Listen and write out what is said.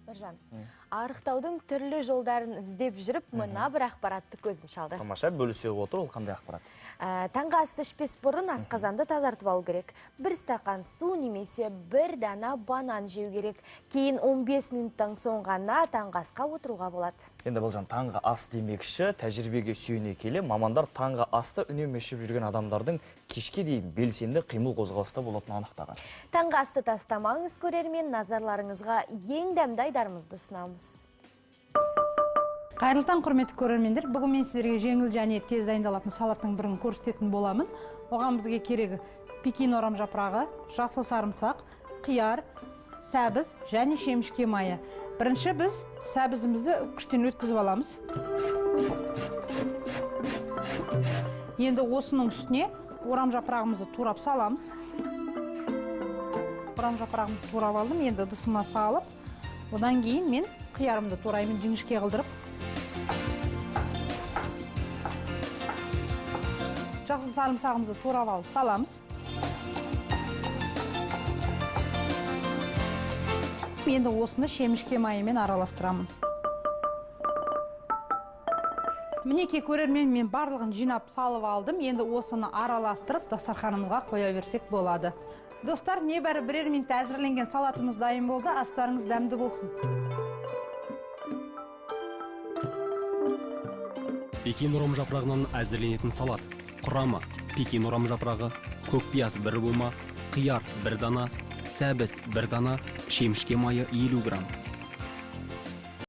Біржан, арықтаудың түрлі жолдарын іздеп жүріп, мына бір ақпаратты көзім шалды. Тамаша, бөлісе отыр, ол қандай ақпарат? Таңғы асты ішпес бұрын асқазанды тазартып алу керек. Бір стақан су немесе бір дана банан жеу керек. Кейін 15 минуттан соң ғана таңғы асқа отыруға болады. Енді Балжан, таңғы ас демекші, тәжірибеге сүйене келе, мамандар таңғы асты үнемі ішіп жүрген адамдардың кешке дейін белсенді қимыл қозғалыста болатынын анықтаған. Таңғы асты тастамаңыз, көрермен, назарларыңызға ең дәмді айдарымызды ұсынамыз. Қайырлы таң, құрметті көрермендер. Бүгін мен сіздерге жеңіл және тез дайындалатын салаттың бірін көрсететін боламын. Оған бізге керегі пекин орам жапырағы, жасыл сарымсақ, қияр, сәбіз және шемішке майы. Бірінші біз сәбізімізді күштен өткізіп аламыз. Енді осының үстіне орам жапырағымызды турап саламыз. Орам жапырағымды турап алдым, енді ыдысыма салып, одан кейін мен қиярымды тураймын жіңішке қылдырып. Жасыл сарымсағымызды турап алып саламыз. Енді осыны шемішке майымен араластырамын. Мінекей көрермен, мен барлығын жинап салып алдым. Енді осыны араластырып дастарханымызға қоя берсек болады. Достар, небәрі бірер минутта әзірленген салатымыз дайын болды. Астарыңыз дәмді болсын. Пекин орам жапырағынан әзірленетін салат. Құрамы: пекин орам жапырағы, көк пияз бір бума, қияр бір дана, сәбіз бір дана, шемішке майы 50 грамм.